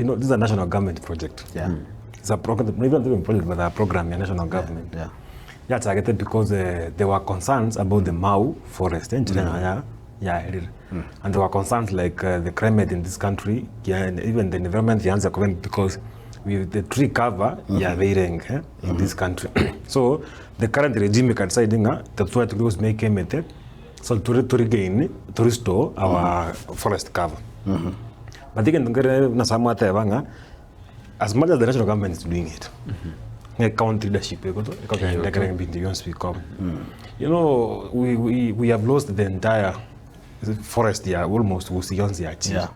You know, this is a national government project. Yeah. It's a program, not even project, but a program ya national government. Yeah. Yachagete because uh, there were concerns about the Mau forest, eh, nchire mm. ya yaerire. And there were concerns like uh, the climate in this country, yeah, and even the environment yanza kuba because we, the tree cover mm -hmm. yabeirenge eh, in mm -hmm. this country. so the current regime can decide nga tatwa to make emete so to, to regain to restore our mm -hmm. forest cover. Mm -hmm. But egento nkere buna ase mwateba ng'a as much as the national government is doing it, ng'a county leadership egoto ekogenda ekero ebinto bionsi bikoba. You know, we, we, we have lost the entire forest ya almost Gusii yonsi yachire. Yeah.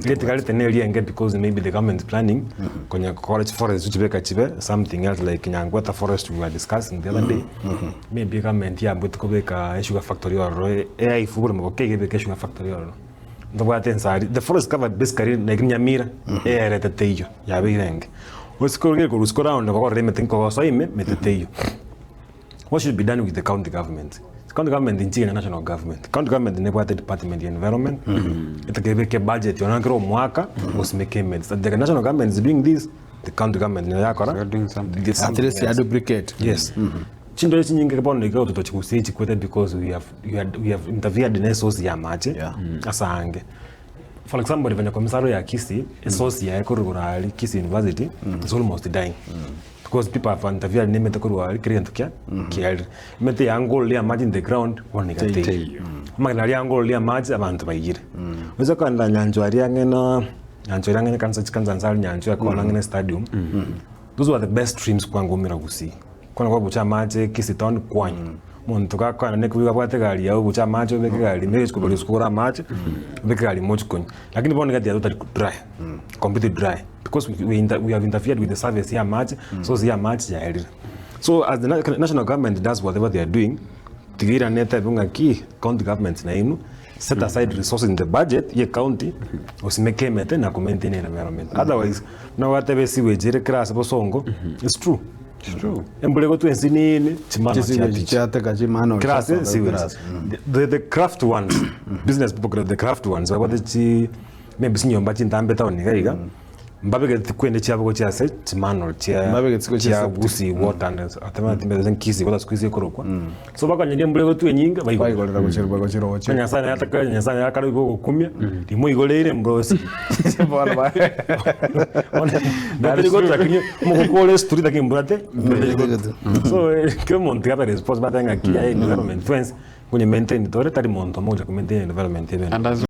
Ritigarete na erienge because maybe the government is planning konya gokora chiforest chibeka chibe something else like Nyangweta forest we were discussing the other day. Maybe government yambwete kobeka esugar factory ororo eyaifu oboremo boke iga ebeke esugar factory ororo. Ntobwate ensari, the forest cover basically like Nyamira eyerete teiyo, yabeire enke. Osike orogere korwa isiko round bakorora emete nkogosoa ime, mete teiyo. What should be done with the county government? County government nchigena national government. County government nebwate department ya environment, etake ebeke budget onye kera omwaka, osimeke emete. So the national government is doing this, the county government nayo yakora They are doing something. the At something least ya else. duplicate. Yes. Chindwari chinyinge bono iga gototochi gose chikwete because we have, we had, we have interfered ne source ya amache Yeah. ase ange. For example, rivenye kwa misaro ya Kisii, esource yaye korwa igoro aria Kisii University is almost dying. Because people have interfered nemete korwa aria kera egento kia kiarire. Emete yangorire amache in the ground bono iga teiyo. Teiyo. Amagena aria angorire amache abanto baiyire. Oise kogenda Nyanchwa aria ang'e na Nyanchwa aria ang'e na ekanisa chikanisa nse aria Nyanchwa ekona ang'e na estadium, those were the best streams kwangomera Gusii. Kwana kwabucha amache Kisii town kwanywa. Omonto gakwana ne koiga abwate egari yago obuche amache obeke egari ime ochi kobara isiko ogore amache obeke egari ime ochi konywa. Lakini bono iga they are totally dry, completely dry because we, we, inter, we have interfered with the service ya amache, source ya amache yaerire. So as the na- national government does whatever they are doing, tiga irane etebe ng'aki county governments nainwe set aside resources in the budget ye county osimeke emete na ko maintain environment. Otherwise, nogoteba esewage ere kera ase bosongo, it's true. Embura egotwa ense nini, chimano Chisewage chiaticha. chiateka chimano Kera ase chiasoka sewage. kera ase. The, the, the craft ones, business people, the craft ones, babwate chi maybe chinyomba chintambe town iga iga, mbabegeti kwende chiabo gochia ase chimanhole chia Mbabegeti gochia chia septic. Gusii water and ateba Kisii water siku hizi ekorokwa. So bakanyeria embura egotwa enyinge baigorera. Baigorera gochirwa gochiroche. Nyasaye naye ataka Nyasaye naye akare igo ogokumia, rimoigoreire embura osirie. Bono ba- Bono teri gotwa lakini omogoko ore esituri lakini embura te embura teri gotwa. So eh, kera omonto iga abe responsible atebe ng'aki aye environment fence, nkonye maintain tore tari monto omo ogocha ko maintain environment ebe And as.